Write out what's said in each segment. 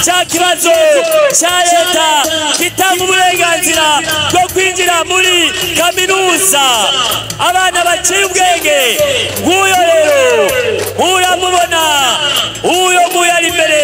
Cya kibazo cya leta gitanga uburenganzira bwo kwinjira muri kaminuza. Abana baciye ubwenge, nguyo rero uramubona, uyo nguyo ari imbere,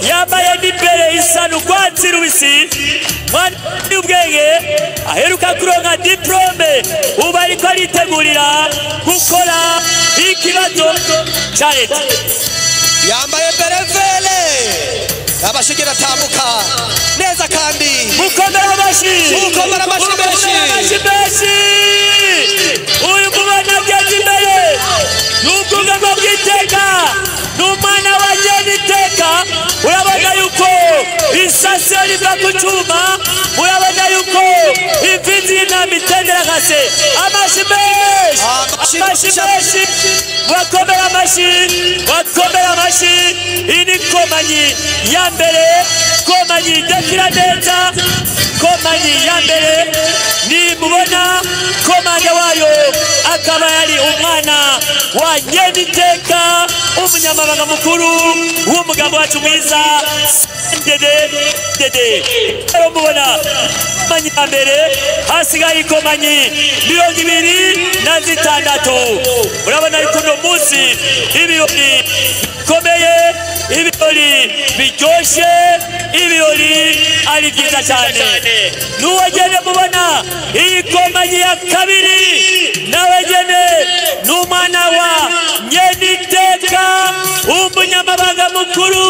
yambaye n'imbere isa n'urwatsi rubisi. Mwana ubwenge aheruka kuronka diplome, ubu ariko aritegurira gukora ikibazo cya leta. Yambaye béret vert, abashigira atambuka neza kandi. Mukomera amashi. Mukomera amashi menshi. Mukomera amashi menshi. Uyu mubona ageze imbere ni ubwugamo bw'iteka, ni umwana wa iteka. Urabona yuko isasiyo riva ku cyuma, urabona yuko imfizi y'intama itendera kase. Amashi menshi. Amashi. Amashi menshi, bakomera amashi, bakomera amashi. Iyi ni kompanyi ya mbere, kompanyi idefira neza, kompanyi ya mbere. Nimubona commandant wayo akaba yari umwana wa Nyeniteka, umunyamabanga mukuru w'umugabo wacu mwiza dede dede. Rero mubona kompanyi ya mbere, hasigaye ikompanyi 26. Urabona yuko uno munsi ibirori bikomeye, ibirori biryoshye, ibirori ari byiza cyane. N'uwagene mubona iyi kompanyi ya kabiri, nawe gene ni umwana wa Nyeniteka, umunyamabanga mukuru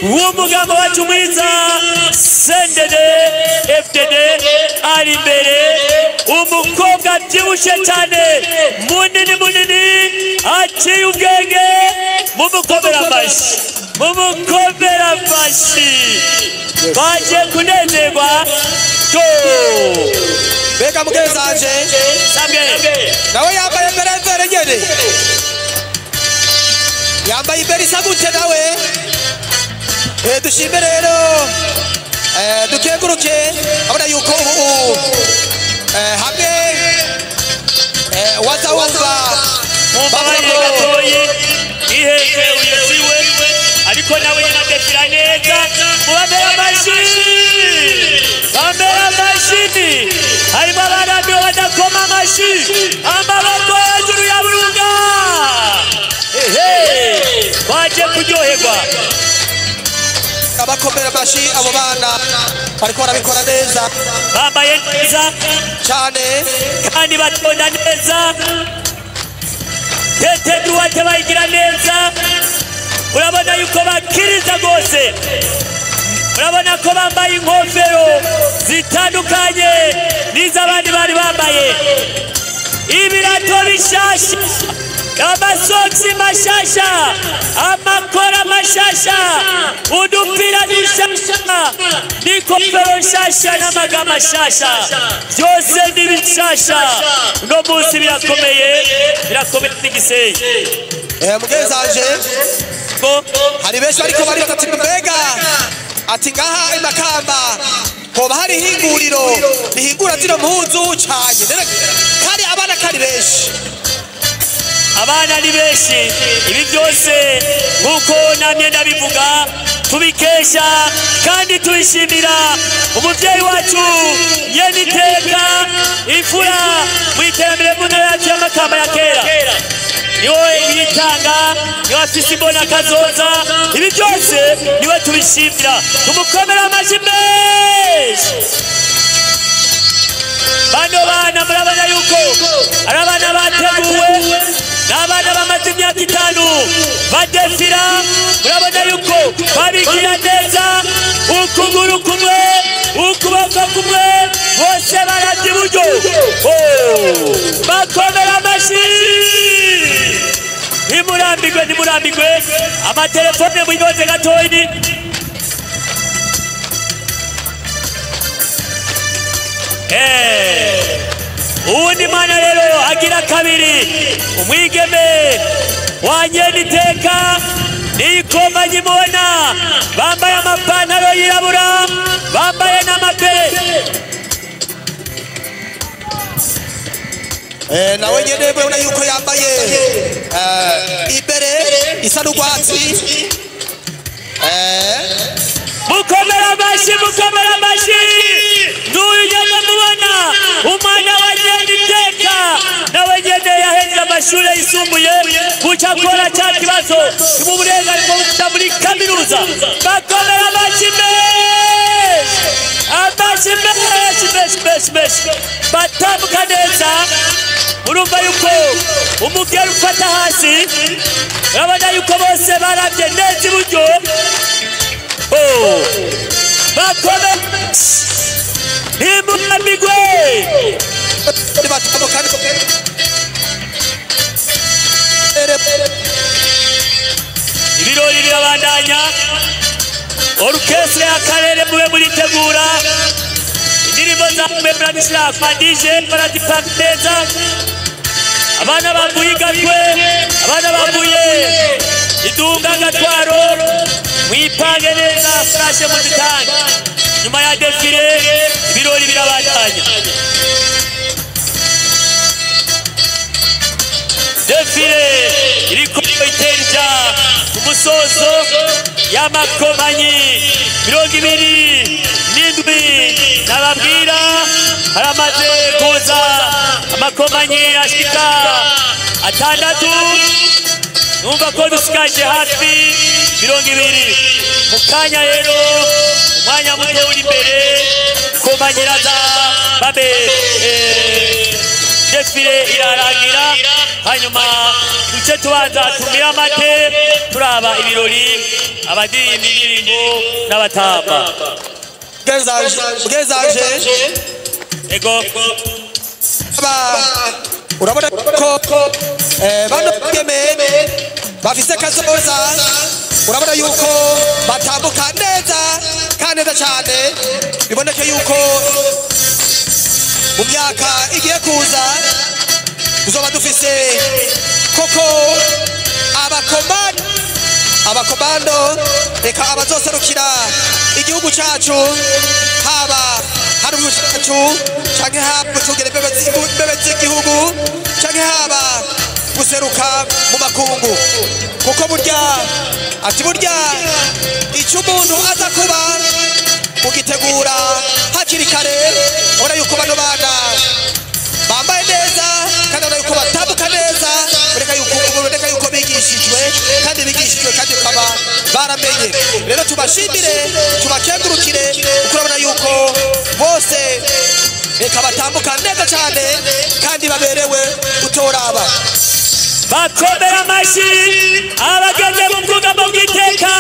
w'umugambo wacu mwiza CNDD FDD, ari imbere. Umukobwa abyibushye cyane, munini munini, aciye ubwenge. Mumukomera amashyi, mumukomera amashyi, bagiye kunezerwa to. Mbega mugenzanje. Sabwe. Nawe yambaye béret vert nyene, yambaye imbere isa gute nawe? Dushime rero, dukenguruke. Abona yuko ubu hamwe waza wumva mumbabarire gatoyi, iheze, uyu siwe, ariko nawe nyine adefira neza. Mubamere amashyi, bamere amashyi. Harimo abarambiwe badakoma amashyi. Amaboko hejuru ya burunga. Ehe, baje kuryoherwa. Abakomera amashyi abo bana bariko barabikora neza. Bambaye neza. Cyane. Kandi batonda neza, tête droite bayigira neza. Urabona yuko bakiriza rwose. Urabona ko bambaye inkofero zitandukanye n'iz'abandi bari bambaye, ibirato bishasha, amasogisi mashasha, amakora mashasha, udupira dushasha, n'ikofero nshasha n'amaga mashasha, byose ni bishasha. Uno munsi birakomeye, birakomeye n'igisenyi. Mugenzanje. Ko hari benshi bariko baribaza ati mbega, ati ngaha imakamba hoba hari ihinguriro rihingura zino mpuzu canye? Kari abana kari benshi. Abana ni benshi. Ibi byose, nk'uko namye ndabivuga, tubikesha kandi tubishimira umubyeyi wacu Nyeniteka, imfura mu iterambere mu ntara yacu y'Amakamba ya kera. Niwe yitanga, niwe afise imbona kazoza. Ibi byose niwe tubishimira, tumukomera amashyi menshi. Bano bana murabona yuko ari abana bateguwe, ni abana bamaze imyaka 5 badefira. Murabona yuko babigira neza, ukuguru kumwe, ukuboko kumwe, bose barabye iburyo. Oh, bakomera amashyi. Ntimurambirwe, ntimurambirwe. Amatelefone muyoze gatoyi. Uwundi mwana rero agira kabiri, umwigeme wa Nyeniteka, n'ikompanyi mubona bambaye amapantaro yirabura, bambaye n'amabere. Nawe nyene murabona yuko yambaye ibéret isa n'urwatsi. Mukomera amashyi, mukomera amashyi. N'uyu nyene mubona umwana wa Nyeniteka, nawe nyene yaheze amashuri yisumbuye, buca akora cya kibazo mu burenganzira bwo kuja muri kaminuza. Bakomera amashyi menshi, amashyi menshi menshi menshi menshi. Batambuka neza. Urumva yuko umugeri ufata hasi, urabona yuko bose baravye neza iburyo. Oh, bakome ntimurambirwe. Batambuka. Ibirori birabandanya. Orukestre y'akarere mube muritegura indirimbo zamwe, murazishira kwa DJ, barazipanga neza. Abana bambuye Igatwe, abana bambuye Idunga Gatwaro, mwipange neza, flash muzitange. Nyuma ya défilé ibirori birabandanya. Défilé iriko iterja ku musozo y'amakomanyi 27. Nababwira haramaze kuza amakomanyi ashika 6. Numva ko dusigaje hafi 20 mu kanya. Rero umwanya muto uri imbere, komanyiraza babe défilé irarangira, hanyuma duce tubanza tumira amate, turaba ibirori, abadirimba indirimbo n'abatamba. Bwezanje. Ego. Urabona ko bano bigeme bafise kazoza, urabona yuko batambuka neza kandi neza cyane, biboneke yuko mu myaka igiye kuza tuzoba dufise koko abakomando, reka abazoserukira igihugu cacu, haba hari mu cacu canke haba gucungera imbibe z'igihugu canke haba guseruka mu makungu, kuko burya ati burya icyo umuntu aza kuba ugitegura hakiri kare. Urabona yuko bano bana bambaye neza kandi urabona yuko batambuka neza, ureka yuko bigishijwe kandi bigishijwe kandi bakaba baramenye. Rero tubashimire, tubakengurukire, kuko urabona yuko bose reka batambuka neza cyane kandi baberewe utoraba. Bakomera amashyi abageze mu bwugamo bw'iteka.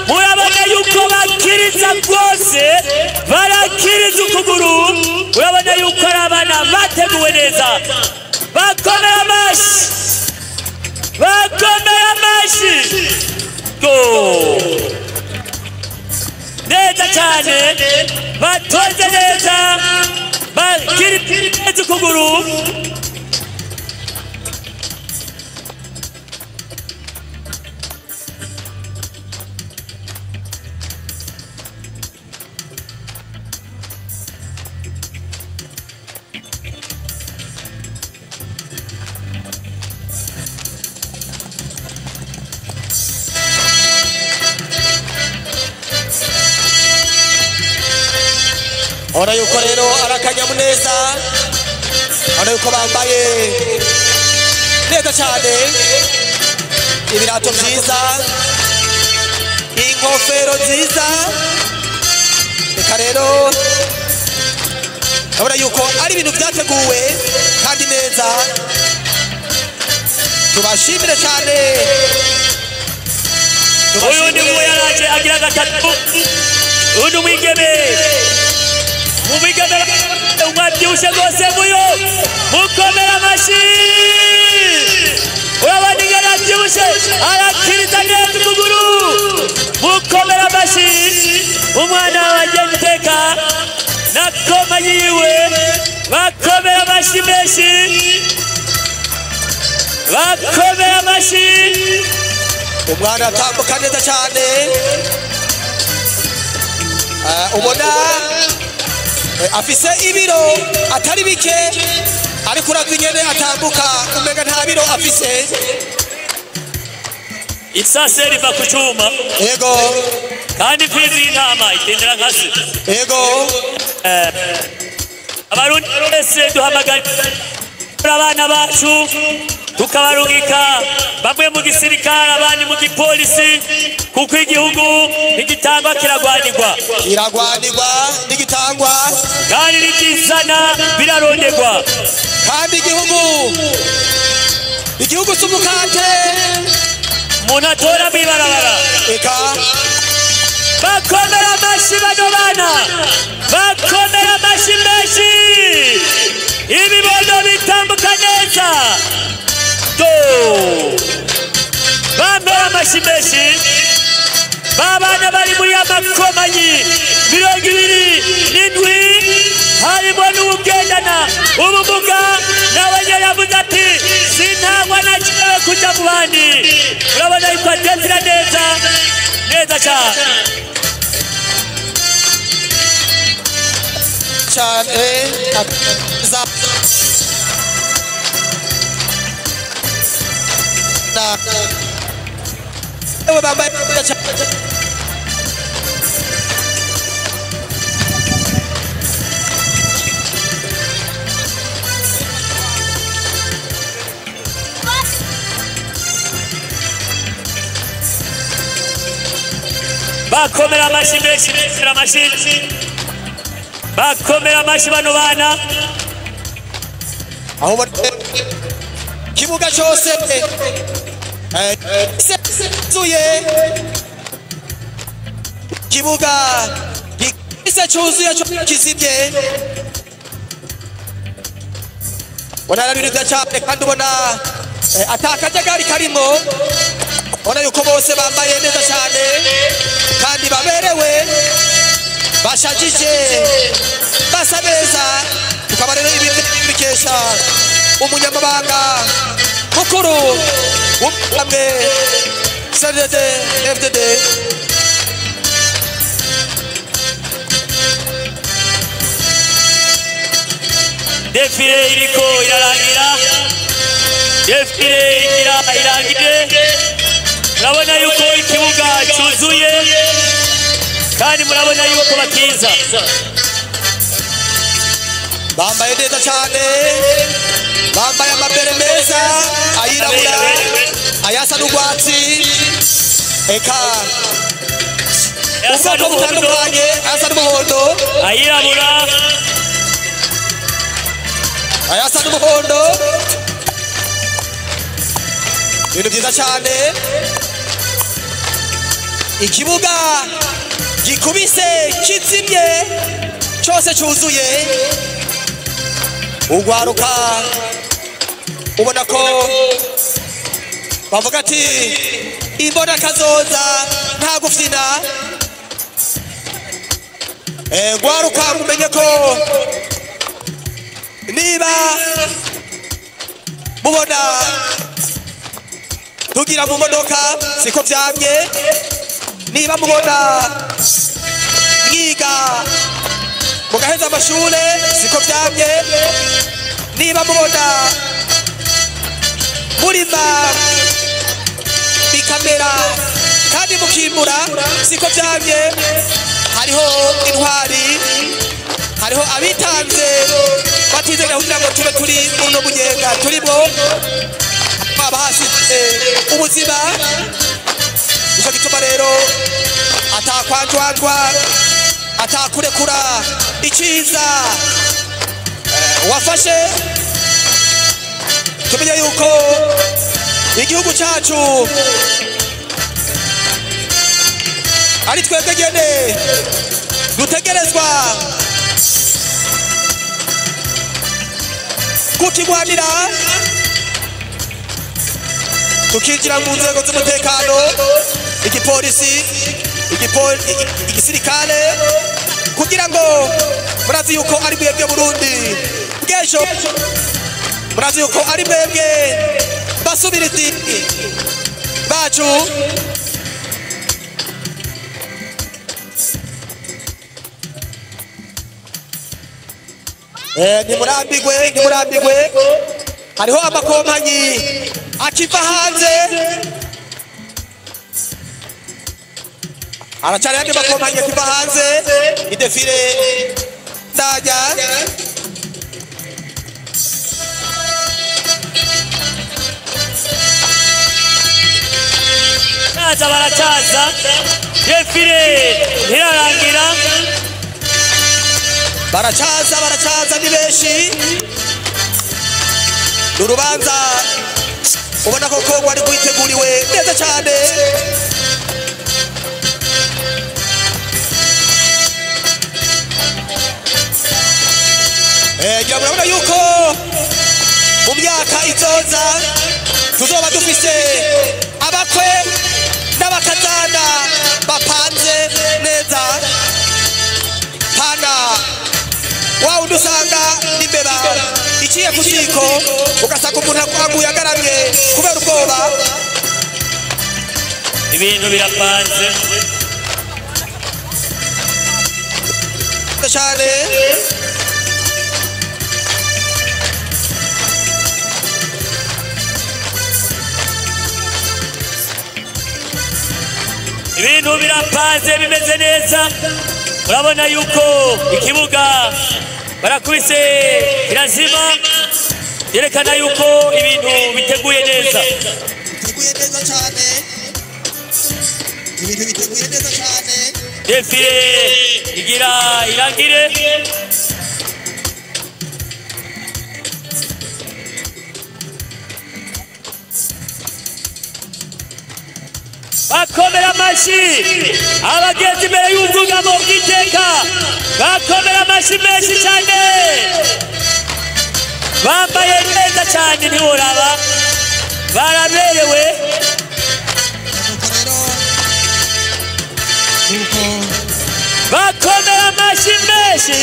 Murabona yuko bakiriza rwose, barakiriza ukuguru. Urabona yuko ari abana bateguwe neza. Bakomera amashyi, bakomera amashyi go neza cyane, batoze neza, bakiriza ukuguru. Urabona yuko rero ari akanyamuneza, urabona yuko bambaye neza cyane, ibirato byiza, inkofero nziza. Reka rero urabona yuko ari ibintu byateguwe kandi neza. Tubashimire cyane. Uyu ni we yaraje agira gatatu. Uyu ni umwigeme, umwigeme umwabyibushe rwose muyo, mukomera amashyi. Urabona ingene abyibushe, arakiriza neza ukuguru. Mukomera amashyi umwana wa Nyeniteka na koma yiwe. Bakomera amashyi menshi, bakomera amashyi. Umwana atambuka neza cyane, ubona afise ibiro atari bike, ariko uravye ingene atambuka umenga nta biro afise. Isase riva ku cyuma. Yego. Kandi imfizi y'intama itendera nka se. Yego. Abarundi bese duhamagara abana bacu tukabarungika bamwe mu gisirikare abandi mu gipolisi, kuko igihugu ntigitangwa kiragwanirwa. Kiragwanirwa ntigitangwa kandi ntikizana birarondegwa. Kandi igihugu si umukate umuntu atora mw'ibarabara. Eka bakomera amashyi bano bana, bakomera amashyi menshi, ibibondo bitambuka neza. Do bamera amashyi menshi, babana bari muri amakomanyi 27 harimo n'uwugendana ubumuga, nawe yaravuze ati sintangwa na kimwe kuja mu bandi. Urabona yuko atezira neza neza cyane cyane. Bakomera amashyi menshi, amashyi, bakomera amashyi bano bana. Aho kibuga cyose cyuzuye, kibuga gise cyuzuye kizibye, ubona ari ibintu cyane kandi ubona atakajagari karimo. Ubona yuko bose bambaye neza cyane kandi baberewe, bashajije, basa neza. Tukaba rero ibi bikesha umunyamabanga mukuru w'umugambwe CNDD FDD. Defile iriko irarangira, defile igira irangire. Murabona yuko ikibuga cyuzuye kandi murabona yuko bakiza. Bambaye neza cyane, bambaye amabere meza ayirabura, ayasa n'urwatsi, eka ubwoko butandukanye, ayasa n'umuhondo, ayirabura, ayasa n'umuhondo. Ibintu byiza cyane. Ikibuga gikubise kizimye cyose cyuzuye. Ugwaruka ubona ko bavuga ati imbona kazoza nta gufyina. Gwaruka mumenye ko niba mubona tugira mu modoka siko byamye, niba mubona mwiga mugaheza amashure siko byamye, niba mubona murima bikamera kandi mukimura siko byamye. Hariho intwari, hariho abitanze batizera kugira ngo tube turi muno munyenga turimo, abahasize ubuzima. Nicyo gituma rero atakwanjwanjwa, atakurekura icyiza wafashe. Tumenye yuko igihugu cyacu ari twebwe nyene dutegerezwa kukigwanira, tukinjira mu nzego z'umutekano, igipolisi, igisirikare, kugira ngo murazi yuko ari mwebwe Burundi bw'ejo, murazi yuko ari mwebwe basubirizi bacu. Ntimurambigwe, ntimurambigwe. Hariho amakompanyi akiva hanze Haracari andi makompanyi akiva hanze idéfilé ndajya. Baracaza, baracaza, défilé ntirarangira. Baracaza, baracaza, ni benshi. Ni urubanza ubona koko rwari rwiteguriwe neza cyane. Ngira murabona yuko mu myaka izoza tuzoba dufise abakwe n'abakazana bapanze neza, pana wa wundi usanga n'imbeba iciye ku ziko, ugasanga umuntu aguye agaramye kubera ubwoba. Ibintu birapanze cyane. Ibintu birapanze, bimeze neza. Urabona yuko ikibuga barakubise kirazima, yerekana yuko ibintu biteguye neza. Biteguye neza cyane, ibintu biteguye neza cyane. Défilé igira irangire. Bakomera amashyi abagenzi imbere y'ubwugamo bw'iteka, bakomera amashyi menshi cyane, bambaye neza cyane, ntiworaba, baraberewe. Nuko rero nuko. Bakomera amashyi menshi.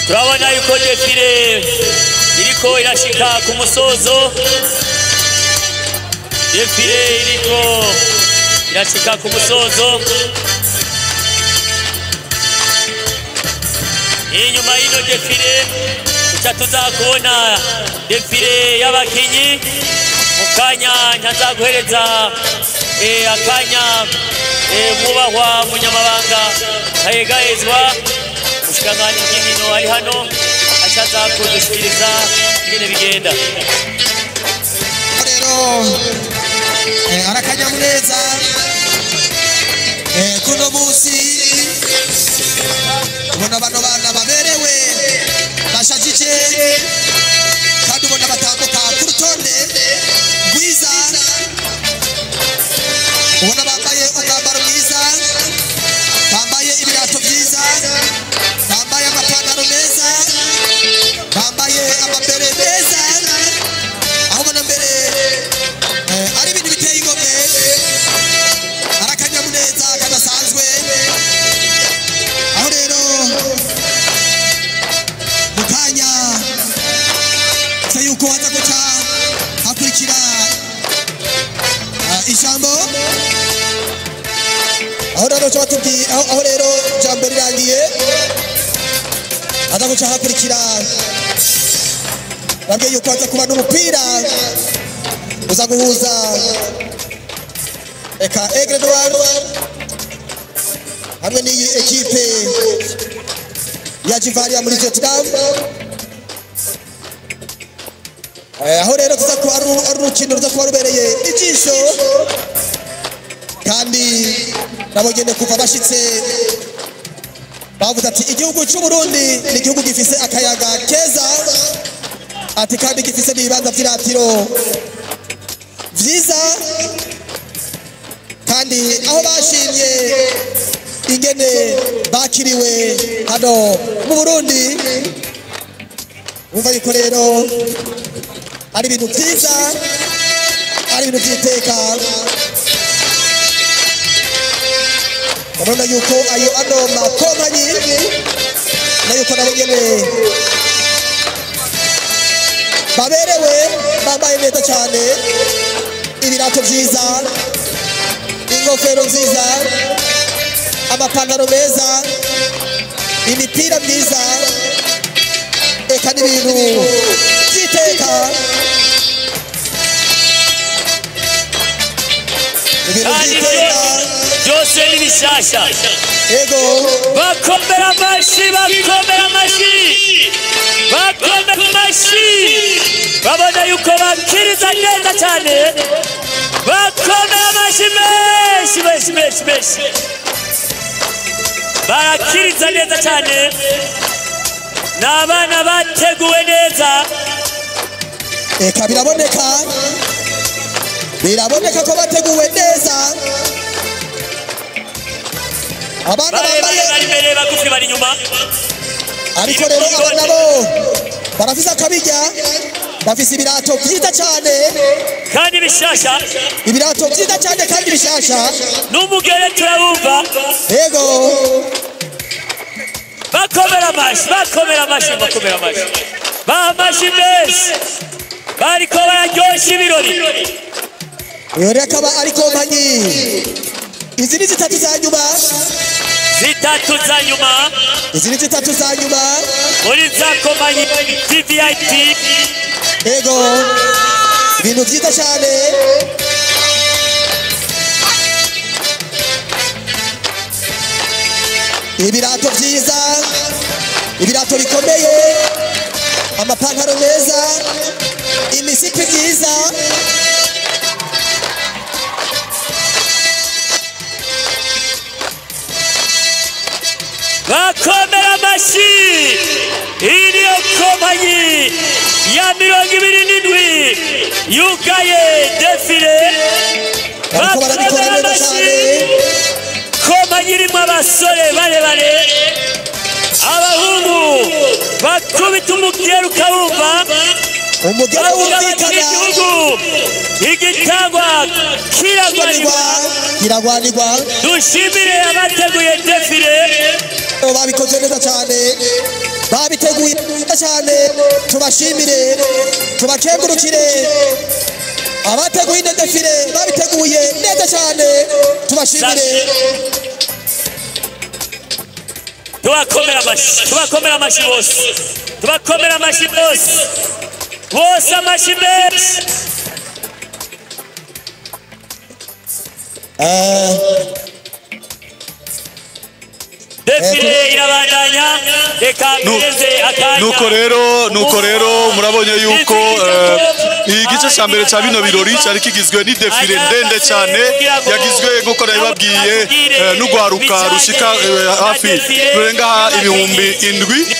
Turabona yuko défilé iriko irashika ku musozo, défilé iriko irashika ku musozo. Inyuma y'ino défilé tuca tuza kubona défilé y'abakinyi. Mu kanya ntazaguhereza akanya mwubahwa munyamabanga ntayegahezwa ubushikiranganji bw'inkino ari hano, acaza kudushikiriza ingene bigenda. Rero arakanyamuneza kuno munsi ubona bano bana baberewe, bashajije, kandi ubona batambuka ku rutonde rwiza, ubona bambaye umwambaro mwiza, bambaye ibirato byiza, bambaye amapantaro meza, bambaye amabere meza, aho ubona mbere ari ibintu biteye igomwe, ari akanyamuneza kadasanzwe. Aho rero mu kanya se yuko haza guca hakurikira ijambo, aho rero baca batubwiye aho rero ijambo rirangiye haza guca hakurikira, babwiye yuko haza kuba n'umupira uza guhuza eka Aigle Noir hamwe n'iyi ekipe ya Jivaria muri Vietnam. Aho rero tuza kuba ari urukino ruza kuba rubereye ijisho, kandi nabo nyene kuva bashitse bavuze ati igihugu cy'u Burundi ni igihugu gifise akayaga keza, ati kandi gifise n'ibibanza vy'iratiro vyiza, kandi aho bashimye ingene bakiriwe hano mu Burundi. Bumva yuko rero ari ibintu vyiza, ari ibintu vy'iteka. Urabona yuko ayo ano makompanyi nayo ko nabo nyene baberewe, bambaye neza cyane, ibirato vyiza, ingofero nziza, amapantaro meza, imipira myiza, eka n'ibintu by'iteka. Ibintu Kandi by'iteka. Byose ni bishasha. Ego. Bakomera amashyi, bakomera amashyi, bakomera amashyi. Babona yuko bakiriza neza cyane. Bakomera amashyi menshi menshi menshi menshi. Barakiriza neza cyane. Ni abana bateguwe neza. Eka biraboneka, biraboneka ko bateguwe neza. Abana barebare bambaye bari imbere, bagufi bari inyuma. Ariko rero aba nabo barafise akabirya, bafise ibirato vyiza cane. Kandi bishasha. Ibirato vyiza cane kandi bishasha. N'umugere turabumva. Ego. Bakomera amashyi, bakomera amashyi, bakomera amashyi, baha amashyi menshi. Bariko bararyoshya ibirori. Iyo rero akaba ari kompanyi, izi ni zitatu za nyuma. Zitatu za nyuma. Izi ni zitatu za nyuma. Muri za kompanyi VVIP. Ego, ibintu vyiza cane. Ibirato vyiza, ibirato bikomeye, amapantaro meza, imisipi myiza. Bakomera amashyi. Iyi niyo kompanyi ya 27 yugaye défilé. Bariko barabikora Bakomera neza amashyi. cane. Kompanyi irimo abasore barebare, abahungu bakubita umugera ukawumva. Umugera Bavuga bati wumvikana. igihugu igitangwa kiragwanirwa. Kiragwanirwa. Dushimire abateguye défilé. Babikoze neza cyane, babiteguye neza cyane. Tubashimire, tubakengurukire abateguye ino défilé, babiteguye neza cyane, tubashimire. Tubakomera amashyi, tubakomera amashyi bose, tubakomera amashyi bose bose, amashyi menshi. Défilé irabandanya, reka mpereze akanya. Nuko rero murabonye yuko igice cya mbere cya bino birori cyari kigizwe n'i défilé ndende cyane, yagizwe nk'uko nabibabwiye n'urwaruka rushika hafi rurenga 7000.